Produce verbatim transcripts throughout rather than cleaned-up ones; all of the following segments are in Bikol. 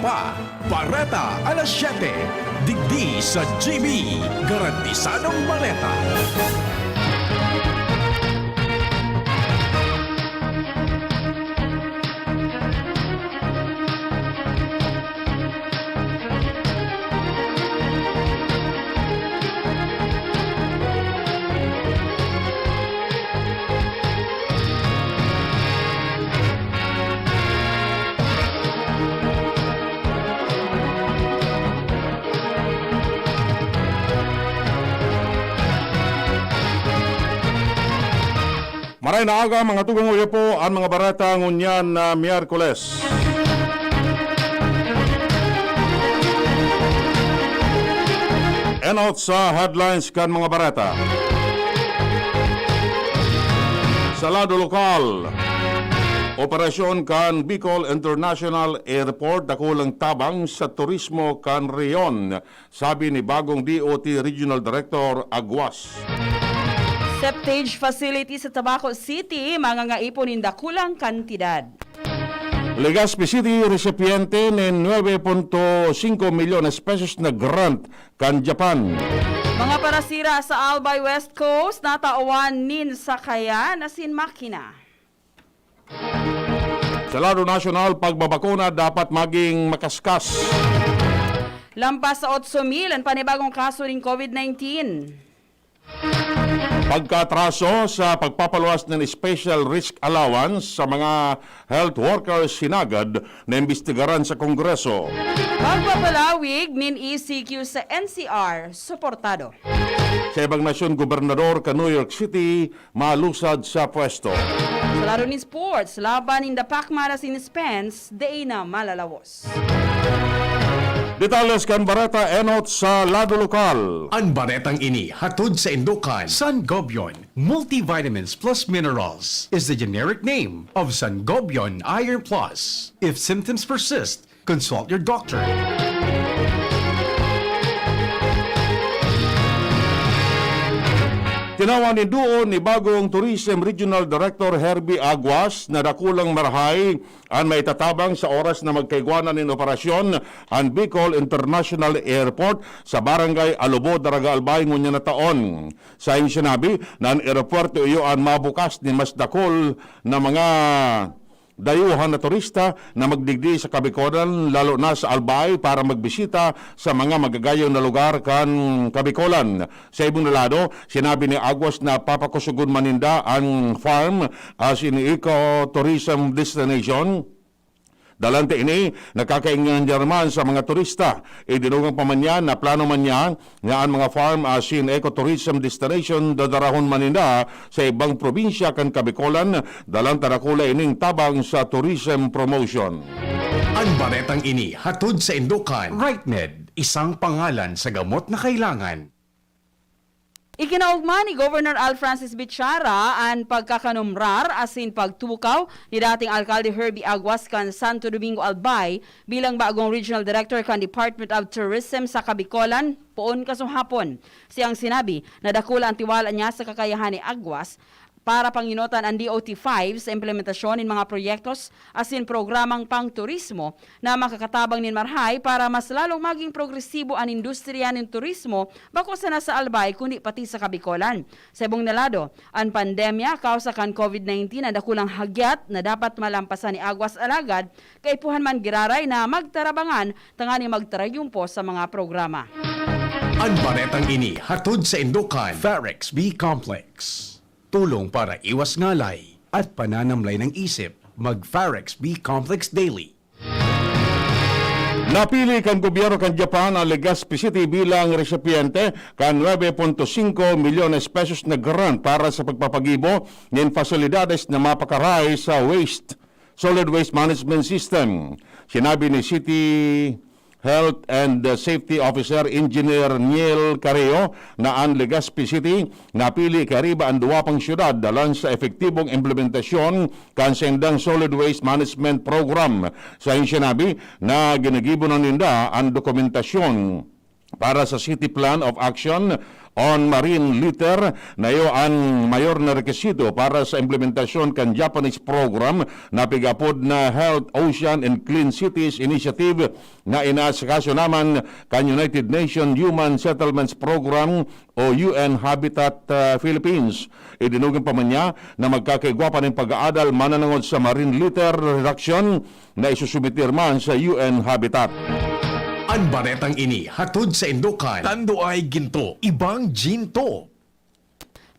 pa, Bareta alas siyete, digdi sa G B, Garantisadong Baleta. Maray na aga, mga tugang, oya po an mga bareta ngunyan na Miyerkules. Enot sa headlines kan mga bareta. Sa lado lokal, operasyon kan Bicol International Airport dakulang tabang sa turismo kan rehiyon, sabi ni bagong D O T Regional Director Aguas. Septage facility sa Tabaco City, mangangaipon nin dakulang kantidad. Legazpi City, resipiente nin nuebe punto singko milyones pesos na grant kan Japan. Mga parasira sa Albay West Coast, natawan nin sakayan asin makina. Sa lado nasyonal, pagbabakuna dapat maging makaskas. Lampas sa otso mil an panibagong kaso nin COVID nineteen. Pagkaatraso sa pagpapaluwas nin special risk allowance sa mga health workers, hinagad na imbestigaran sa Kongreso. Pagpapalawig nin E C Q sa N C R, suportado. Sa ibang nasyon, gobernador kan New York City malusad sa pwesto. Sa laro nin sports, laban ninda Pacman asin Spence, dai na malalawos. Detalles kan bareta enot sa lado lokal. An baretang ini hatod saindo kan Sangobion Multivitamins Plus Minerals is the generic name of Sangobion Iron Plus. If symptoms persist, consult your doctor. Tinawan nin duon ni bagong Tourism Regional Director Herbie Aguas na dakulang marahay an maitatabang sa oras na magkaigwa na nin operasyon an Bicol International Airport sa Barangay Alubo, Daraga, Albay ngunyan na taon. Saiyang sinabi na an eropuwerto iyo an mabukas nin mas dakul na mga dayuhan na turista na magdigdi sa Kabikolan, lalo na sa Albay, para magbisita sa mga magagayong na lugar kan Kabikolan. Sa ibong na lado, sinabi ni Aguas na papakusogon man ninda an farm as in eco-tourism destination. Dalante ini, nakakaengganyo man sa mga turista. Idinugang pa man niya na plano man niya na an mga farm asin ecotourism destination dadarahon man ninda sa ibang probinsya kan Kabikolan, dalang ta dakula ining tabang sa tourism promotion. An baretang ini hatod saindo kan Rightmed, isang pangalan sa gamot na kailangan. Ikinaogma ni Governor Al Francis Bichara an pagkakanumrar asin pagtukaw ni dating Alkalde Herbie Aguas kan Santo Domingo, Albay, bilang bagong Regional Director kan Department of Tourism sa Kabikolan, poon kasuhapon. Siyang sinabi na dakula an tiwala niya sa kakayahan ni Aguas para pangenotan an D O T five sa implementasyon nin mga proyektos asin programang pangturismo na makakatabang nin marahay para mas lalong maging progresibo an industriya nin turismo, bako sana sa Albay kundi pati sa Kabikolan. Sa ibong na lado, an pandemya kawsa kan COVID nineteen an dakulang hagyat na dapat malampasan ni Aguas, alagad kaipuhan man giraray na magtarabangan tanganing magtarayumpo sa mga programa. An baretang ini hatod saindo kan Farex B Complex. Tulong para iwas ngalay at pananamlay ng isip. Mag Farex B Complex Daily. Napili kan gobyerno kan Japan an Legazpi City bilang resipyente kan nuebe punto singko milyones pesos na grant para sa pagpapagibo nin pasilidades na mapakarahay sa waste, solid waste management system. Sinabi ni City Health and Safety Officer Engineer Niel Carreo na an Legazpi City napili kairiba an duwa pang syudad dalan sa epektibong implementasyon kan saindang solid waste management program. Saiyang sinabi na ginigibo na ninda an dokumentasyon para sa City Plan of Action on Marine Litter, na iyo an mayor na rekisito para sa implementasyon kan Japanese program na pig-apod na Health Ocean and Clean Cities Initiative, na inaasikaso naman kan United Nations Human Settlements Program o U N Habitat, ah, Philippines. Idinugin pa man niya na magkakaigwa pa nin pag-aadal mananangod sa marine litter reduction na isusubmitir man sa U N Habitat. An baretang ini hatod saindo kan Tanduay Ginto, Ibang Ginto.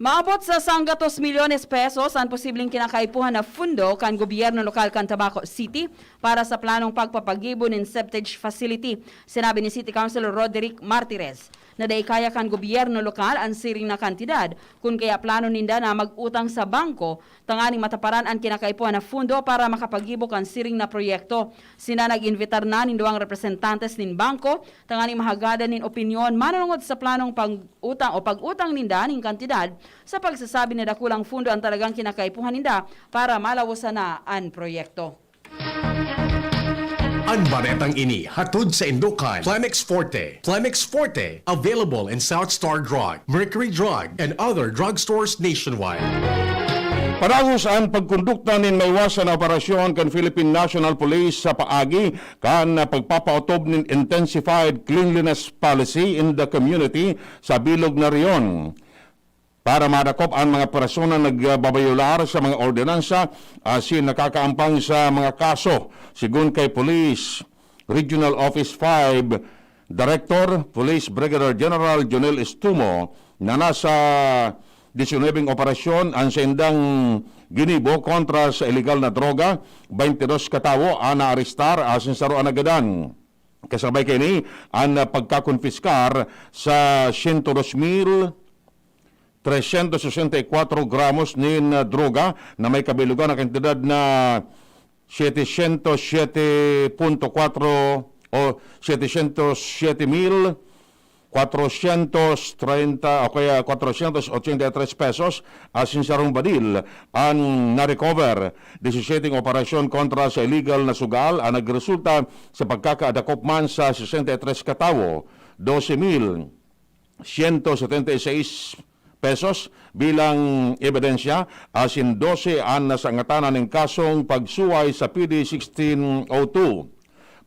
Maabot sa sanggatos milyones pesos an posibleng kinakaipuhan na fundo kan gobyerno lokal kan Tabaco City para sa planong pagpapagibo nin septage facility, sinabi ni City Councilor Roderick Martires. Na dai kaya kan gobyerno lokal an siring na kantidad, kun kaya plano ninda na mag-utang sa bangko tanganing mataparan an kinakaipuhan na fundo para makapagibo kan siring na proyekto. Sinda nag-imbitar na nin duwang representantes nin bangko tanganing mahagadan nin opinyon mananongod sa planong pag-utang o pag-utang ninda nin kantidad sa pagsasabi na dakulang fundo an talagang kinakaipuhan ninda para malawosan na an proyekto. An baretang ini hatod saindo kan Plemex Forte. Plemex Forte, available in South Star Drug, Mercury Drug, and other drugstores nationwide. Padagos an pagkondukta nin maiwasan na operasyon kan Philippine National Police sa paagi kan pagpapaotob nin intensified cleanliness policy in the community sa bilog na rehiyon, para madakop an mga personang nagbabayolar sa mga ordinansa asin nakakaampang sa mga kaso. Sigon kay Police Regional Office five Director Police Brigadier General Jonel Estumo, na nasa disinubing operasyon an saindang ginibo kontra sa iligal na droga, baynte dos katawo an naarestar asin saro an nagadan. Kasabay kaini an pagkakonpiskar sa siyento dos mil tresyentos sesenta y kwatro gramos nin, ah, droga na may kabilugan na kantidad na setecientos siete punto kwatro o setecientos siete mil kwatrocientos treinta o kaya kwatrocientos ochenta y tres pesos asin sarong badil an na-recover. Disisiete operasyon kontra sa illegal na sugal an nagresulta sa pagkakadakop man sa sesenta y tres katawo, dose mil siyento setenta y seis pesos bilang ebidensya, asin dose an nasangatanan nin kasong pagsuway sa P D sixteen oh two.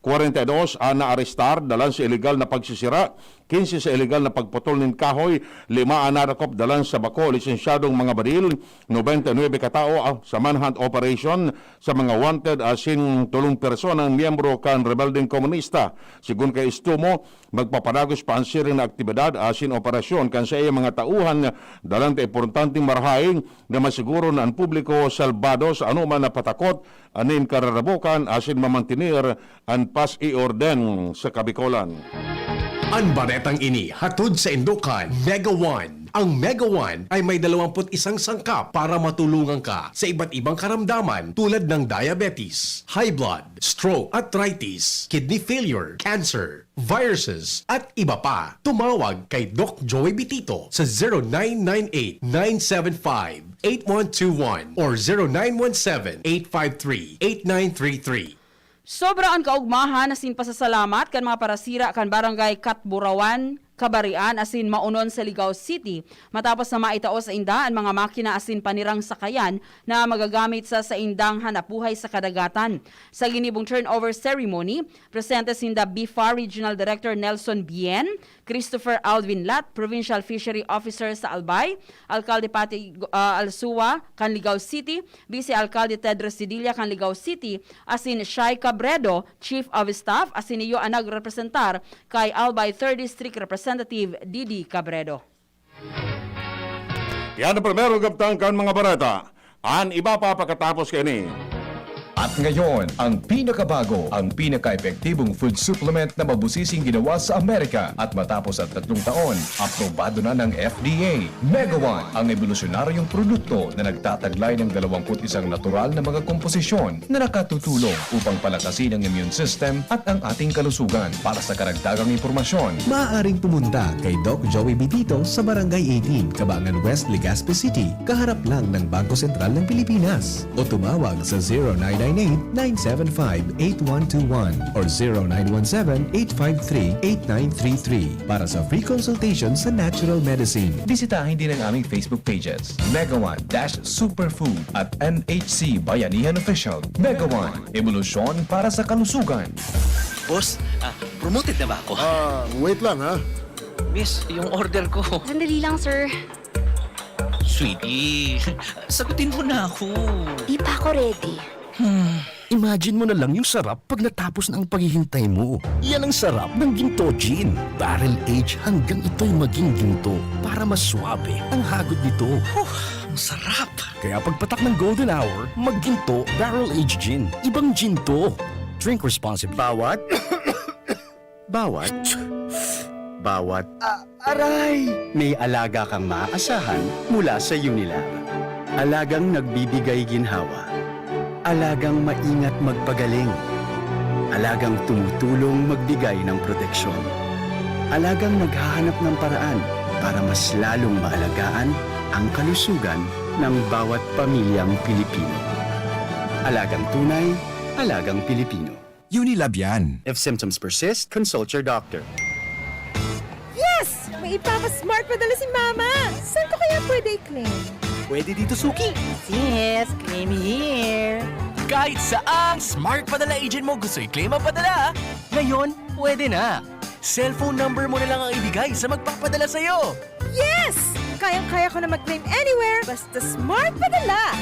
Kwarenta y dos an naarestar dalan sa iligal na pagsisira, kinse sa iligal na pagputol nin kahoy, lima an nadakop dalan sa bako lisensyadong mga badil, nobenta y nuebe katawo, ah, sa manhunt operation sa mga wanted asin tolong personang miyembro kan rebeldeng komunista. Sigon kay Estumo, magpapadagos pa an siring na aktibidad asin operasyon kan saiyang mga tauhan dalan ta importanteng marahay na masiguro na an publiko salbado sa anoman na patakot nin kararabokan asin mamantener an pas y orden sa Kabikolan. An baretang ini hatod saindo kan Mega One. Ang Mega One ay may dalawampu't isang sangkap para matulungan ka sa iba't ibang karamdaman tulad ng diabetes, high blood, stroke, arthritis, kidney failure, cancer, viruses, at iba pa. Tumawag kay Doc Joey Bitito sa zero nine nine eight, nine seven five, eight one two one or zero nine one seven, eight five three, eight nine three three. Sobra an kaugmahan asin pasasalamat kan mga parasira kan Barangay Catburawan, Kabarian asin Maonon sa Ligao City, matapos na maitao sainda an mga makina asin panirang sakayan na magagamit sa saindang hanapbuhay sa kadagatan. Sa ginibong turnover ceremony, presente sinda BIFAR Regional Director Nelson Bien, Christopher Alvin Lat, Provincial Fishery Officer sa Albay, Alkalde Patty, ah, Alsua kan Ligao City, Vice Alkalde Ted Residilla kan Ligao City, asin Shai Cabredo, Chief of Staff, asin iyo an nagrepresentar kay Albay Third District Representative Didi Cabredo. Yan ang primerong kabtang kan mga bareta. An iba pa pakatapos kaini. At ngayon, ang pinakabago, ang pinaka-epektibong food supplement na mabusising ginawa sa Amerika. At matapos ang tatlong taon, aprobado na ng F D A. Mega One, ang ebolusyonaryong produkto na nagtataglay ng dalawampu't isang natural na mga komposisyon na nakatutulong upang palakasin ang immune system at ang ating kalusugan. Para sa karagdagang impormasyon, maaaring pumunta kay Doc Joey Bitito sa Barangay eighteen, Cabangan West, Legazpi City, kaharap lang ng Bangko Sentral ng Pilipinas, o tumawag sa zero nine nine eight nine seven five eight one two one or zero nine one seven eight five three eight nine three three para sa free consultation sa natural medicine. Bisitahin din ang aming Facebook pages, Mega One dash Superfood at N H C Bayanihan Official. Mega One, ebolusyon para sa kalusugan. Boss, ah, promoted na ba ako? Ah, wait lang ha. Miss, yung order ko. Sandali lang, sir. Sweetie, sagutin mo na ako. Di pa ako ready. Imagine mo na lang yung sarap pag natapos na ang paghihintay mo. Yan ang sarap ng Ginto Gin. Barrel age hanggang ito'y maging ginto para mas suabe ang hagod nito. Huh, ang sarap! Kaya pagpatak ng golden hour, magginto barrel age gin. Ibang gin to. Drink responsibly. Bawat Bawat, bawat, ah, aray! May alaga kang maaasahan mula sa Unilab. Alagang nagbibigay ginhawa. Alagang maingat magpagaling. Alagang tumutulong magbigay ng proteksyon. Alagang naghahanap ng paraan para mas lalong maalagaan ang kalusugan ng bawat pamilyang Pilipino. Alagang tunay, alagang Pilipino. Unilab yan. If symptoms persist, consult your doctor. Yes! May ipapa-smart padala si Mama! Saan ko kaya pwede i-claim? Pwede dito, Suki. Yes, claim here. Kahit saang smart padala agent mo gusto i-claim ang padala, ngayon, pwede na. Cellphone number mo na lang ang ibigay sa magpapadala sa'yo. Yes! Kayang-kaya ko na mag-claim anywhere, basta smart padala!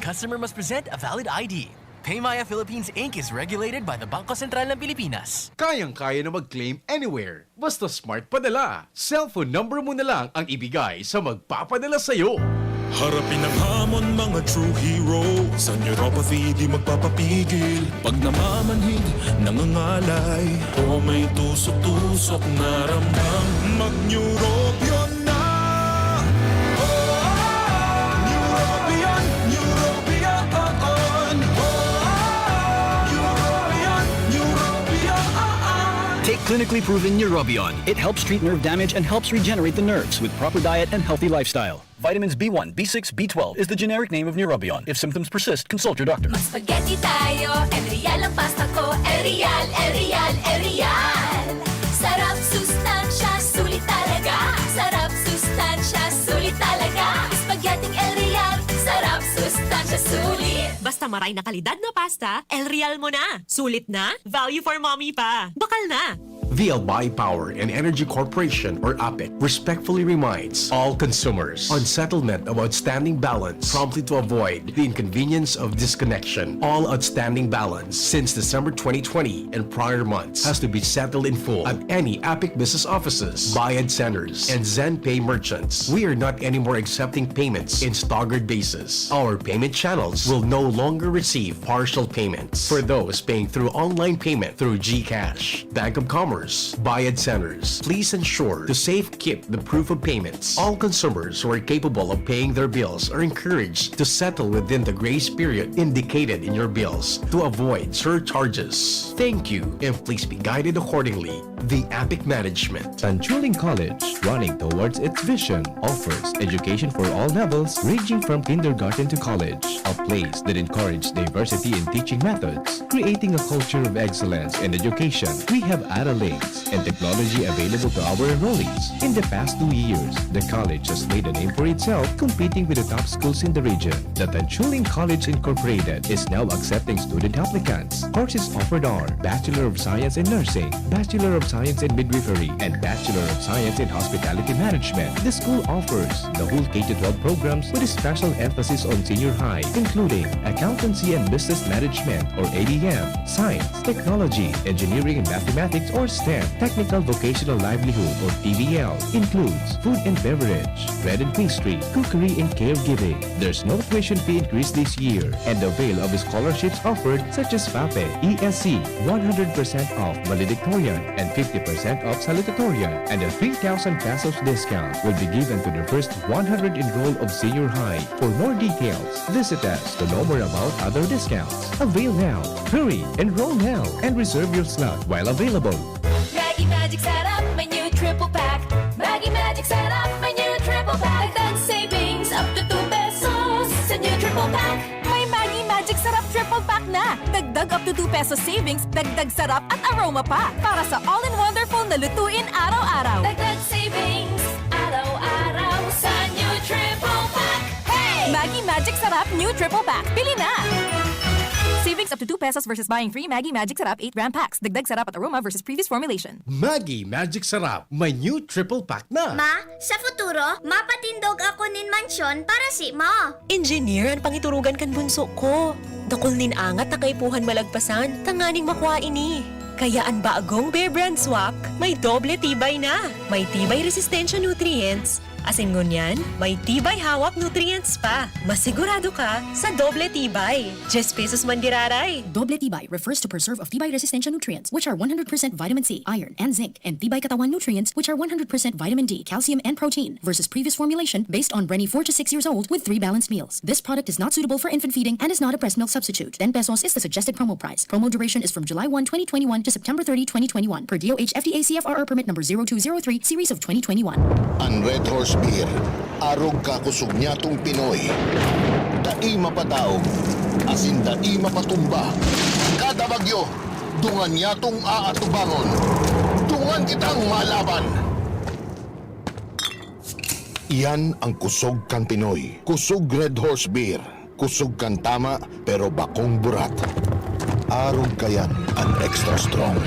Customer must present a valid I D. Paymaya Philippines Inc is regulated by the Bangko Sentral ng Pilipinas. Kayang-kaya na mag-claim anywhere. Basta smart padala. Cellphone number mo na lang ang ibigay sa magpapadala sa'yo. Harapin ang hamon, mga true hero. Sa neuropathy di magpapapigil. Pag namamanhid, nangangalay, o may tusok-tusok na ramdam, mag-Neurobion na. Oh, Neurobion, Neurobion, oh, oh. Neurobion, Neurobion, oh, oh. Take clinically proven Neurobion. It helps treat nerve damage and helps regenerate the nerves with proper diet and healthy lifestyle. Vitamins B one, B six, B twelve is the generic name of Neurobion. If symptoms persist, consult your doctor. Mag-spaghetti tayo, El Real ang pasta ko. El Real, El Real, El Real. Sarap, sustansya, sulit talaga. Sarap, sustansya, sulit talaga. Spaghetti El Real. Sarap, sustansya, sulit. Basta maray na kalidad na pasta, El Real mo na. Sulit na, value for mommy pa. Bakal na. The Albay Power and Energy Corporation or APEC respectfully reminds all consumers on settlement of outstanding balance promptly to avoid the inconvenience of disconnection. All outstanding balance since December twenty twenty and prior months has to be settled in full at any APEC business offices, Bayad Centers, and ZenPay merchants. We are not anymore accepting payments in staggered basis. Our payment channels will no longer receive partial payments for those paying through online payment through GCash, Bank of Commerce, Bayad Centers. Please ensure to safe keep the proof of payments. All consumers who are capable of paying their bills are encouraged to settle within the grace period indicated in your bills to avoid surcharges. Thank you, and please be guided accordingly. The APEC Management. Tanchuling College, running towards its vision, offers education for all levels, ranging from kindergarten to college. A place that encourages diversity in teaching methods, creating a culture of excellence in education. We have Adelaide and technology available to our enrollees. In the past two years, the college has made a name for itself, competing with the top schools in the region. The Tanchuling College Incorporated is now accepting student applicants. Courses offered are Bachelor of Science in Nursing, Bachelor of Science in Midwifery, and Bachelor of Science in Hospitality Management. The school offers the whole K to twelve programs with a special emphasis on senior high, including Accountancy and Business Management or A B M, Science, Technology, Engineering and Mathematics or STEM, Technical Vocational Livelihood or T V L, includes food and beverage, bread and pastry, cookery and caregiving. There's no tuition fee increase this year, and avail of scholarships offered such as FAPE, E S C, one hundred percent off valedictorian and fifty percent off salutatorian, and a three thousand pesos discount will be given to the first one hundred enrolled of senior high. For more details, visit us to know more about other discounts. Avail now. Hurry! Enroll now and reserve your slot while available. Maggi Magic Sarap, may new triple pack. Maggi Magic Sarap, may new triple pack. Dagdag savings up to two pesos sa new triple pack. May Maggi Magic Sarap Pack na! Dagdag up to two pesos savings, dagdag sarap at aroma pa para sa all-in-wonderful na lutuin araw-araw. Dagdag savings, araw-araw sa new triple pack. Hey! Maggi Magic Sarap New Triple Pack. Bili na! Savings up to two pesos versus buying three Maggi Magic Sarap eight gram packs. Dagdag sarap at aroma versus previous formulation. Maggi Magic Sarap, may new triple pack na. Ma, sa futuro, mapatindog ako nin mansyon para si mo. Engineer an pangiturugan kan bunso ko. Dakul nin angat na kaipuhan malagpasan tanganing makua ini. Kaya an bagong Bear Brand Swak may doble tibay na. May tibay resistensya nutrients, asin ngunyan, may tibay hawak nutrients pa. Masigurado ka sa doble tibay. Diyes pesos man giraray. Doble tibay refers to preserve of tibay resistensya nutrients, which are one hundred percent vitamin C, iron, and zinc, and tibay katawan nutrients, which are one hundred percent vitamin D, calcium, and protein, versus previous formulation based on Brenny four to six years old with three balanced meals. This product is not suitable for infant feeding and is not a breast milk substitute. Ten pesos is the suggested promo price. Promo duration is from July one, twenty twenty-one to September thirty, twenty twenty-one, per D O H F D A C F R R permit number zero two zero three, series of twenty twenty-one. An Red Horse Beer, arog kakusog nyatong Pinoy. Dai mapadaog, asin dai mapatumba. Kada bagyo, dungan nyatong aatubangon. Dungan kitang malaban. Iyan ang kusog kan Pinoy. Kusog Red Horse Beer. Kusog kan tama, pero bakong burat. Arog kayan an extra strong.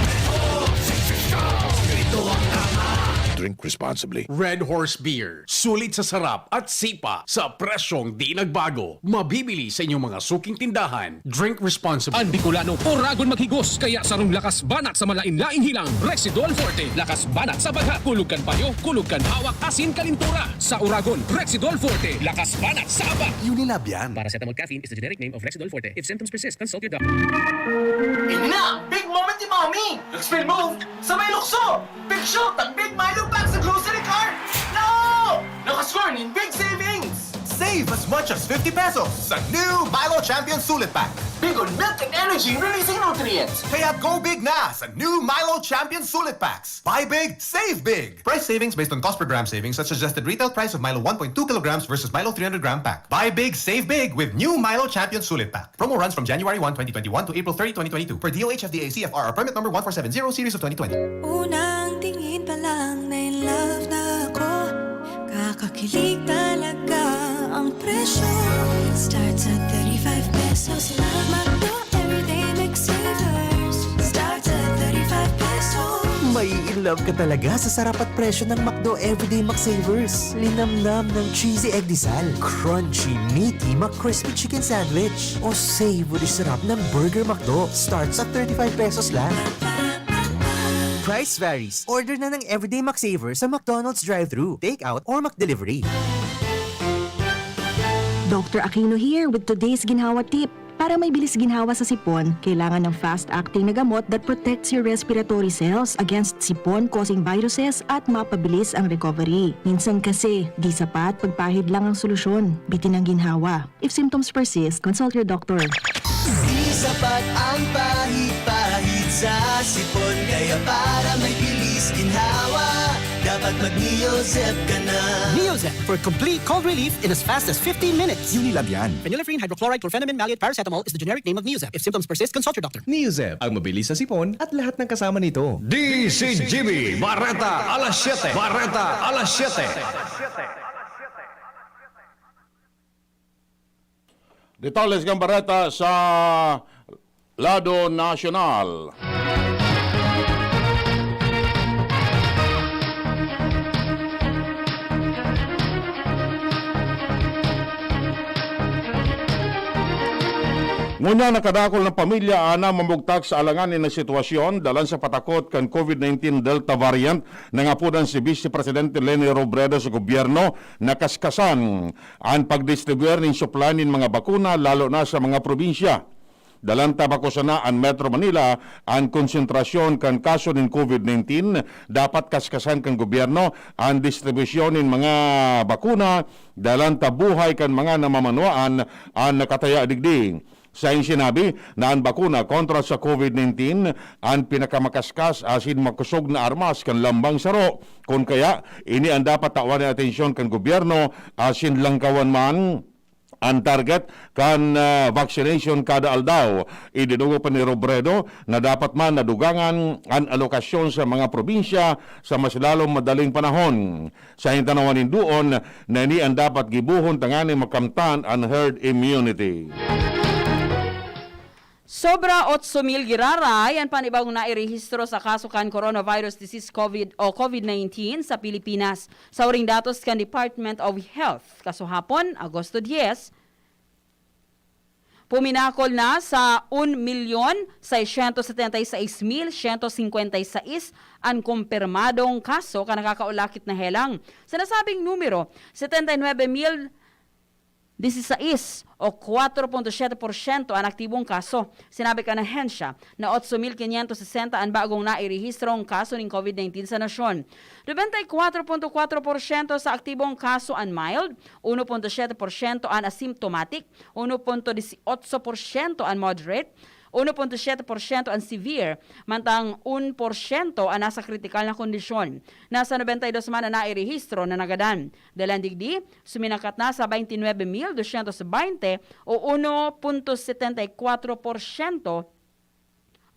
Drink responsibly. Red Horse Beer. Sulit sa sarap at sipa sa presyong di nagbago. Mabibili sa inyong mga suking tindahan. Drink responsibly. An Bicolano, oragon maghigos, kaya sarong lakas banat sa malain-laing hilang, Rexidol Forte. Lakas banat sa bagha, kulog kan payo, kulog kan hawak, asin kalintura. Sa oragon, Rexidol Forte. Lakas banat sa aba. Unilab yan. Paracetamol caffeine is the generic name of Rexidol Forte. If symptoms persist, consult your doctor. Ini na! Big moment ni Mommy! Expel move! Sa may lukso! Big shoot ang Big Milo Pack sa grocery cart! No! Nakascore nin big savings! Save as much as fifty pesos sa new Milo Champion Sulit Pack. Big on milk and energy releasing nutrients. Kaya go big na sa new Milo Champion Sulit Packs. Buy big, save big. Price savings based on cost per gram savings at suggested retail price of Milo one point two kilograms versus Milo three hundred gram pack. Buy big, save big with new Milo Champion Sulit Pack. Promo runs from January one, twenty twenty-one to April thirty, twenty twenty-two, per D O H F D A C F R R permit number one four seven zero series of twenty twenty. Unang tingin pa lang na in love na ako. Kakakilig talaga ang presyo. Starts at thirty-five pesos lang. McDo Everyday McSavers. Starts at thirty-five pesos. Mai-in love ka talaga sa sarap at presyo ng McDo Everyday McSavers. Linamnam ng cheesy egg disal, crunchy, meaty, McCrispy chicken sandwich, o savory sarap ng Burger McDo. Starts at thirty-five pesos lang. Price varies. Order na ng Everyday McSaver sa McDonald's drive-thru, take-out, or McDelivery. Doctor Aquino here with today's ginhawa tip. Para may bilis ginhawa sa sipon, kailangan ng fast-acting na gamot that protects your respiratory cells against sipon-causing viruses at mapabilis ang recovery. Minsan kasi, di sapat pagpahid lang ang solusyon. Bitin ang ginhawa. If symptoms persist, consult your doctor. Di sapat ang pahid-pahid sa sipon, kaya para may bilis ginhawa, dapat mag-Neozep ka na. Neozep for complete cold relief in as fast as fifteen minutes. Unilab yan. Phenylephrine, hydrochloride, chlorphenamine, maleate, paracetamol is the generic name of Neozep. If symptoms persist, consult your doctor. Neozep, ang mabilis sa sipon at lahat ng kasama nito. D C G B, Bareta, alas siyete. Bareta, alas siyete. Detalles kan bareta sa lado nasyonal. Ngunyan, nakadakol na pamilya ana mamugtak sa alanganin na sitwasyon dalan sa patakot kan COVID nineteen Delta variant. Nangapodan si Vice Presidente Leni Robredo sa gobyerno na kaskasan an pagdistribuir nin supply nin mga bakuna, lalo na sa mga probinsya. Dalan ta bako sana an Metro Manila an konsentrasyon kan kaso nin COVID nineteen, dapat kaskasan kan gobyerno an distribusyon nin mga bakuna, dalan ta buhay kan mga namamanwaan an nakataya digdi. Sain sinabi na an bakuna kontra sa COVID nineteen an pinakamakaskas asin makosog na armas kan lambang saro. Kun kaya, ini an dapat tawan nin atensyon kan gobyerno asin langkawan man Ang target kan, ah, vaccination kada aldaw. Idinugog pa ni Robredo na dapat man nadugangan an alokasyon sa mga probinsya sa mas lalong madaling panahon. Sa hintanawan nin duon na ini an dapat gibohon tanganing makamtan an herd immunity. Sobra otso mil giraray an panibagong nairehistro sa kaso kan coronavirus disease COVID o COVID nineteen sa Pilipinas. Sa huring datos kan Department of Health, kasuhapon, Agosto dyes, puminakol na sa un milyon seiscientos setenta y seis mil ciento cincuenta y seis an kumpirmadong kaso kan nakakaulakit na helang. Sa nasabing numero, setenta y nuebe mil dieciséis o kwatro punto siyete porsyento an aktibong kaso. Sinabi kan ahensya na otso mil quinientos sesenta an bagong nairehistrong kaso nin COVID nineteen sa nasyon. Nobenta y kwatro punto kwatro porsyento sa aktibong kaso an mild, uno punto siyete porsyento an asymptomatic, uno punto dieciocho porsyento an moderate, uno punto siyete porsyento an severe, mantang un porsyento an nasa kritikal na kondisyon. Nasa nobenta y dos man an nairehistro na nagadan. Dalan digdi, suminakat na sa baynte nuebe mil dosyentos baynte o uno punto setenta y kwatro porsyento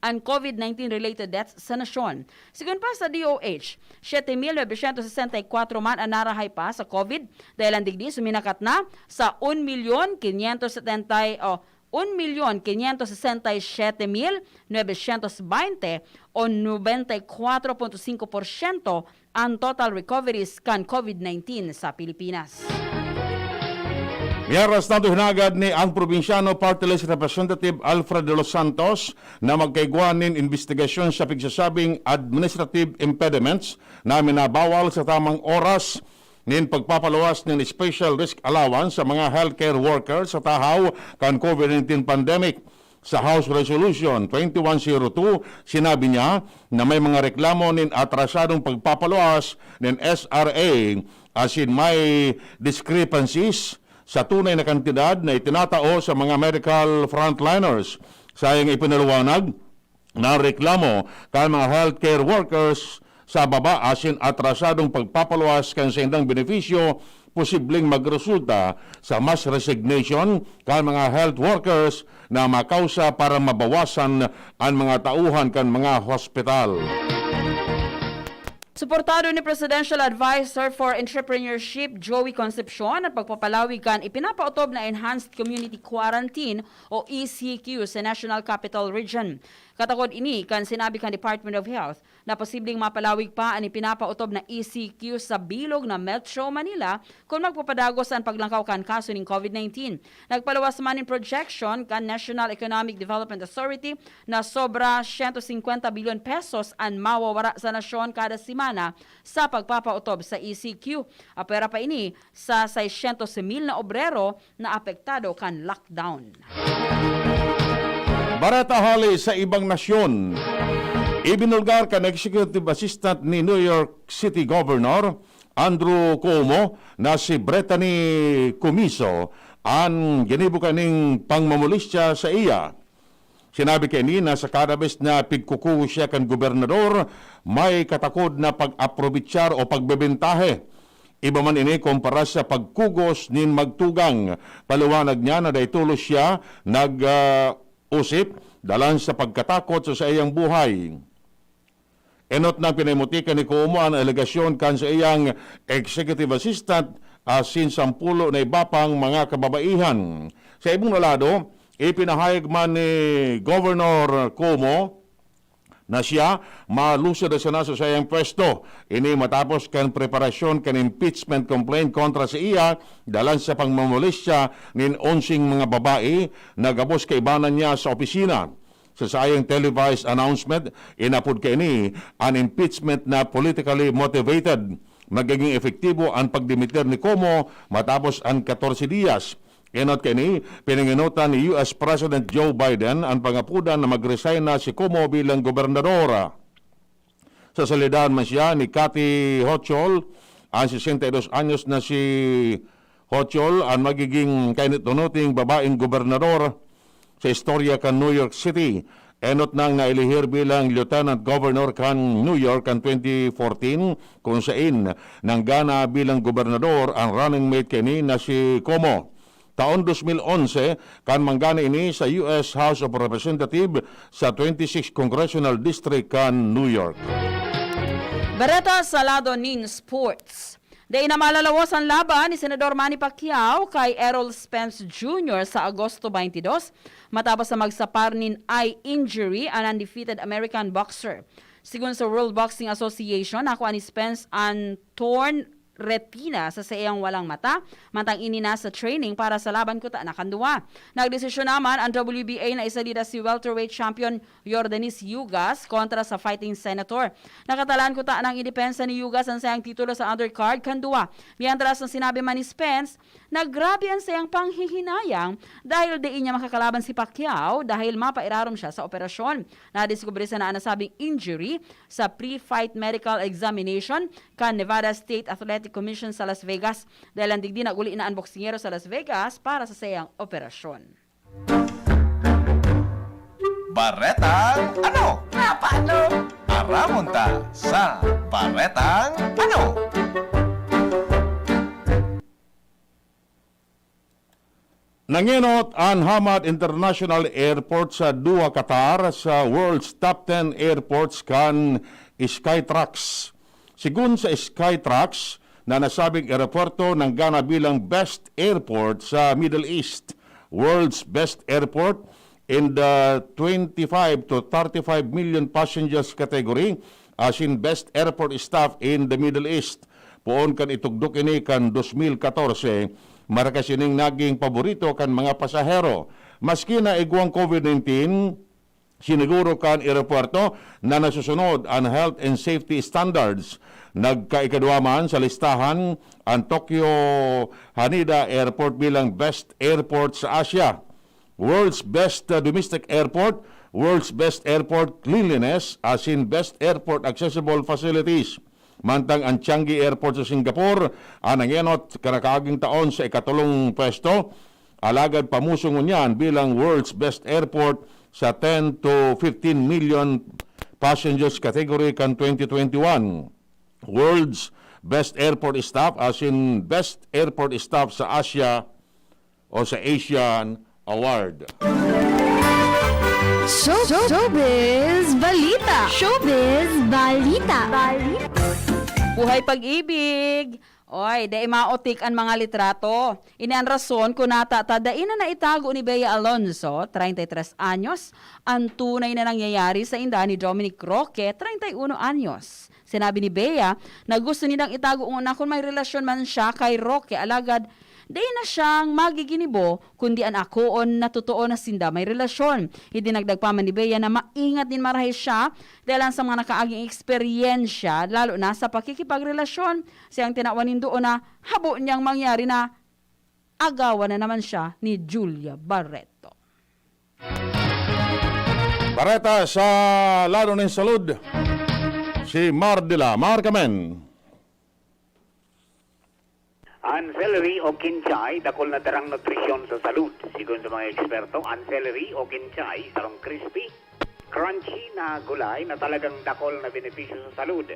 an COVID nineteen related deaths sa nasyon. Sigon pa sa D O H, siyete mil nobesyentos sesenta y kwatro man an narahay pa sa COVID. Dalan digdi, suminakat na sa un milyon quinientos setenta, o un milyon quinientos sesenta y siyete mil nobesyentos baynte o nobenta y kwatro punto singko porsyento an total recoveries kan COVID nineteen sa Pilipinas. Miyaras na hinagad ni ang Probinsyano Party List Representative Alfred De Los Santos na magkaigwa nin imbestigasyon sa pigsasabing administrative impediments na minabawal sa tamang oras nin pagpapaluwas nin special risk allowance sa mga healthcare workers sa tahaw kan COVID nineteen pandemic. Sa House Resolution twenty-one zero two, sinabi niya na may mga reklamo nin atrasadong pagpapaluwas nin S R A, asin may discrepancies sa tunay na kantidad na itinatao sa mga medical frontliners. Sa iyang ipinaliwanag, na reklamo kan mga healthcare workers sa baba asin atrasadong pagpapaluwas kan saindang benepisyo posibleng magresulta sa mas resignation kan mga health workers na makausa para mabawasan an mga tauhan kan mga hospital. Suportado ni Presidential Advisor for Entrepreneurship, Joey Concepcion, ang pagpapalawig kan ipinapaotob na Enhanced Community Quarantine o E C Q sa National Capital Region. Katakod ini kan sinabi kan Department of Health na posibleng mapalawig pa an ipinapaotob na E C Q sa bilog na Metro Manila kun magpapadagos an paglangkaw kan kaso nin COVID nineteen. Nagpaluwas man nin projection kan National Economic Development Authority na sobra siyento singkwenta bilyon pesos an mawawara sa nasyon kada semana sa pagpapaotob sa E C Q. Apwera pa ini sa seiscientos mil na obrero na apektado kan lockdown. Bareta hali sa ibang nasyon. Ibinulgar kan Executive Assistant ni New York City Governor Andrew Cuomo na si Brittany Cumiso an ginibo kaning pangmomolestya sa iya. Sinabi kaini na sa kada bes na pigkukugos siya kan gobernador, may katakod na pag-aprobitsar o pagbebentahe. Iba man ini kumpara sa pagkugos nin magtugang. Paliwanag niya na dai tolos siya nag, ah, usip dalan sa pagkatakot sa saiyang buhay. Enot na pinaimuti kan ni Cuomo an alegasyon kan saiyang executive assistant asin sampulo na iba pang mga kababaihan. Sa ibong na lado, ipinahayag man ni Governor Cuomo na siya malusod na sana sa saiyang pwesto. Ini matapos kan preparasyon kan impeachment complaint kontra sa iya dalan sa pangmomolestya nin onseng mga babae na gabos kaibanan niya sa opisina. Sa saiyang televised announcement, inapod kaini an impeachment na politically motivated. Magiging epektibo an pagdimitir ni Cuomo matapos an katorse diyas. Enot kaini, pinangenotan ni U S President Joe Biden an pangapodan na mag-resign na si Cuomo bilang gobernador. Sasalidaan man siya ni Kathy Hochul, an sesenta y dos anyos na si Hochul, an magiging kainit-unuting babaeng gobernador sa istorya kan New York City. Enot nang nailihir bilang Lieutenant Governor kan New York kan twenty fourteen, kun sain nanggana bilang gobernador an running mate kaini na si Cuomo. taon dos mil onse, kan manggana ini sa U S House of Representative sa twenty-six Congressional District kan New York. Bareta sa lado nin sports. Dai na malalawas an laban ni Senador Manny Pacquiao kay Errol Spence Junior sa Agosto twenty-dos, matapos na magsapar nin eye injury an undefeated American boxer. Sigon sa World Boxing Association, nakua ni Spence an torn retina sa saiyang walang mata, mantang ini nasa training para sa laban kuta na kan duwa. Nagdesisyon naman an W B A na isalida si welterweight champion Yordanis Yugas kontra sa Fighting Senator. Nakatalaan kuta nang idepensa ni Yugas an saiyang titulo sa undercard kan duwa. Mientras na sinabi man ni Spence na grabe an saiyang panghihinayang dahil dai niya makakalaban si Pacquiao dahil mapairarom siya sa operasyon. Nadiskubre sana an nasabing injury sa pre-fight medical examination kan Nevada State Athletic Commission sa Las Vegas. Dahil ang digdi nag-uli na an boksingero sa Las Vegas para sa saiyang operasyon. Baretang ano? Nga paano? Aramon ta sa Baretang ano? Nangenot an Hamad International Airport sa Doha, Qatar, sa World's Top ten Airports kan Skytrax. Sigun sa Skytrax, na nasabing eroporto nanggana bilang best airport sa Middle East, world's best airport in the twenty-five to thirty-five million passengers category, asin best airport staff in the Middle East. Poon kan itugdok ini kan dos mil katorse, markas ining naging paborito kan mga pasahero. Maski na igwang COVID nineteen, siniguro kan eropuerto na nasusunod an health and safety standards. Nagkaikadwa man sa listahan an Tokyo Haneda Airport bilang best airport sa Asia. World's Best, uh, Domestic Airport, World's Best Airport Cleanliness, asin Best Airport Accessible Facilities. Mantang an Changi Airport sa Singapore, an nangenot kan nakaaging taon sa ikatolong pwesto, alagad pamuso ngunyan bilang World's Best Airport sa ten to fifteen million passengers category kan twenty twenty-one. World's Best Airport Staff, asin Best Airport Staff sa Asia o sa Asian Award. Show, showbiz balita. Showbiz balita. Buhay pag-ibig. Oy, dai maotik an mga litrato. Ini an rason kun nata ta dai na naitago ni Bea Alonzo, treinta y tres anyos, an tunay na nangyayari sa inda ni Dominic Roque, treinta y uno anyos. Sinabi ni Bea na gusto nindang itago ngona kun may relasyon man siya kay Roque, alagad dai na siyang magiginibo kundi an akoon na totoo na sinda may relasyon. Idinagdag pa man ni Bea na maingat nin marahay siya dahil sa mga nakaaging eksperyensya, lalo na sa pakikipagrelasyon. Siyang tinawan nin duon na habo niyang mangyari na agawan na naman siya ni Julia Barreto. Bareta sa lado nin salud, si Mar de la Mar Carmen. An celery o kinchay, dakul na darang nutrisyon sa salud. Sigon sa mga eksperto, an celery o kinchay, sarong crispy, crunchy na gulay na talagang dakul na benepisyo sa salud.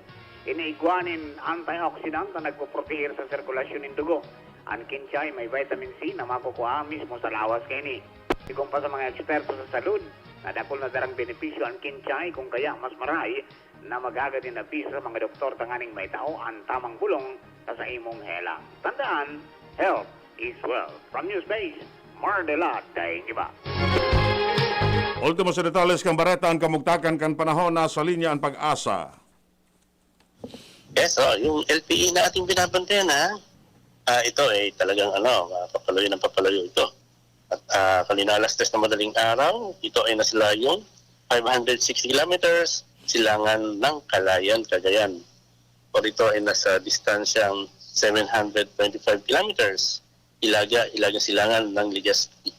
Ini igwa nin antioxidant na nagpoproteher sa sirkulasyon nin dugo. An kinchay may vitamin C na makukua mismo sa lawas kaini. Sigon pa sa mga eksperto sa salud, na dakul na darang benepisyo an kinchay, kun kaya mas maray na maghagad nin abiso sa mga doktor tanganing maitao an tamang bulong sa saimong helang. Tandaan, health is wealth. From Newspace, Mar de la Daingiba. Ultimo sa detalles kan bareta, an kamugtakan kan panahon. Nasa linya an Pag-asa. Yes, oh, yung L P E na ating binabantayan, ha? Ah, ito ay talagang, ano, ah, papalayo ng papalayo ito. At, ah, kanina alas tres na madaling araw, ito ay nasa layong five hundred sixty kilometers, silangan ng Calayan, Cagayan. O, ito ay nasa distansyang seven hundred twenty-five kilometers, Hilaga, Hilaga silangan ng Legazpi.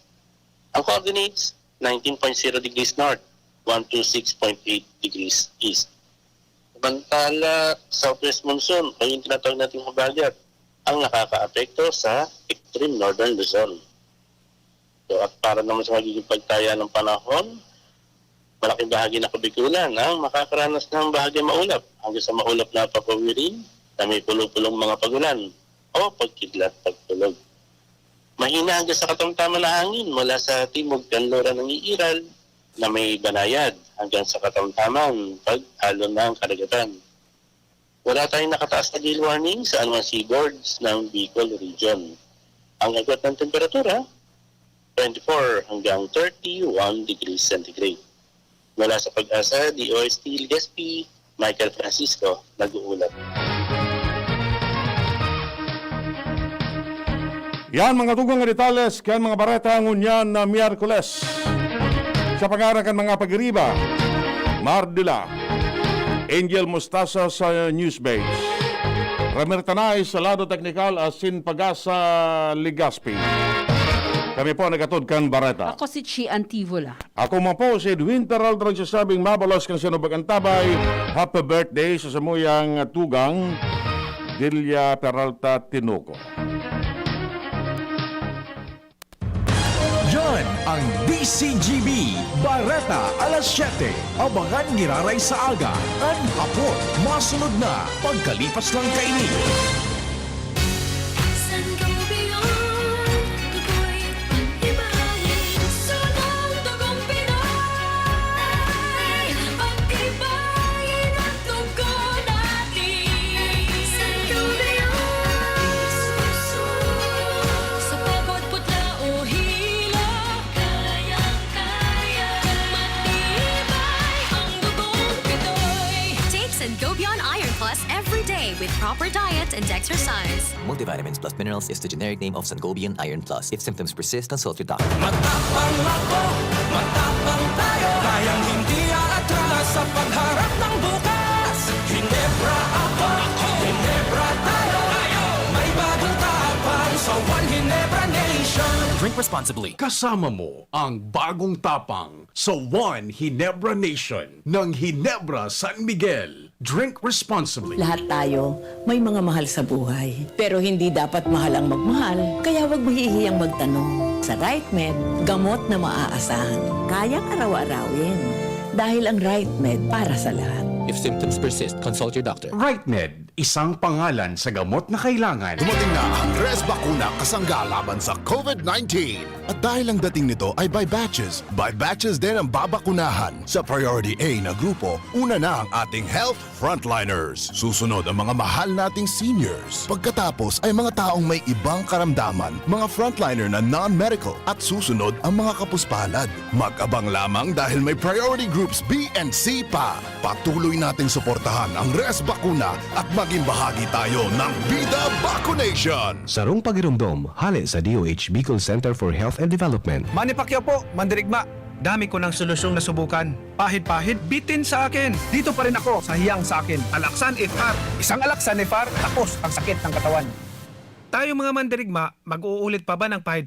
Ang coordinates, nineteen point zero degrees north, one two six point eight degrees east. Samantala, southwest monsoon o yung tinatawag nating habagat ang nakakaapekto sa extreme northern Luzon. So, at para naman sa magiging pagtaya ng panahon, malaking bahagi ng Kabikulan ang makakaranas ng bahagya maulap hanggang sa maulap na papawirin na may pulo-pulong mga pagulan o pagkidlat pagtulog. Mahina hanggang sa katamtaman na hangin mula sa timog kanluran ng iiral na may banayad hanggang sa katamtaman pag-alon ng karagatan. Wala tayong nakataas na gale warning sa anumang seaboards ng Bicol Region. Ang agwat ng temperatura, twenty-four hanggang thirty-one degrees centigrade. Mula sa Pag-asa, D O S T Legazpi, Michael Francisco, nag-uulat. Yan, mga tugang nga detalles kan mga bareta ngunyan na Miyerkules. Sa pangaran kan mga pag-iriba, Mardila, Angel Mostasa sa Newsbase, Ramir Tanay sa lado teknikal asin Pag-asa Legazpi. Kami po nagatod kan bareta. Ako si Chi Antivola. Ako man po si Edwin Peralta nagsasabing mabalos kan sinubag ang tabay. Happy birthday sa samuyang tugang, Delia Peralta Tinoco. Yan ang D C G B, Bareta alas siyete. Abangan giraray sa aga, an hapon. Masunod na pagkalipas lang kaini. Sangobion, tukoy, pag-ibahin, sunang dugong Pinoy. Pag-ibahin ang dugo natin. Sangobion, sa pagod, putla o hilo, kayang-kaya, matibay ang dugong Pinoy. Take Sangobion Iron Plus every day with proper diet and exercise. Multivitamins plus minerals is the generic name of Sangobion Iron Plus. If symptoms persist, consult your doctor. Matapang ako, matapang tayo. Kayang hindi aatras sa pagharap ng bukas. Ginebra ako, Ginebra tayo. May bagong tapang sa One Ginebra Nation. Drink responsibly. Kasama mo ang bagong tapang sa One Ginebra Nation ng Ginebra San Miguel. Drink responsibly. Lahat tayo may mga mahal sa buhay. Pero hindi dapat mahal ang magmahal, kaya huwag mahihiyang magtanong. Sa RightMed, gamot na maaasahan. Kayang araw-arawin. Dahil ang RightMed para sa lahat. If symptoms persist, consult your doctor. RightMed, isang pangalan sa gamot na kailangan. Dumating na ang Res Bakuna kasangga laban sa COVID nineteen. At dahil ang dating nito ay by batches, by batches din ang babakunahan. Sa Priority A na grupo, una na ang ating health frontliners. Susunod ang mga mahal nating seniors. Pagkatapos ay mga taong may ibang karamdaman, mga frontliner na non-medical, at susunod ang mga kapuspalad. Mag-abang lamang dahil may priority groups B and C pa. Patuloy nating suportahan ang Res Bakuna at maging bahagi tayo ng Bida Vaccination. Sarong pagiromdom, hale sa D O H Bicol Center for Health and Development. Manny Pacquiao po, mandirigma. Dami ko ng solusyong nasubukan. Pahid-pahid, bitin sa akin. Dito pa rin ako sa hiyang sa akin. Alaxan F R. Isang Alaxan F R, tapos ang sakit ng katawan. Tayo mga mandirigma, mag-uulit pa ba ng pahid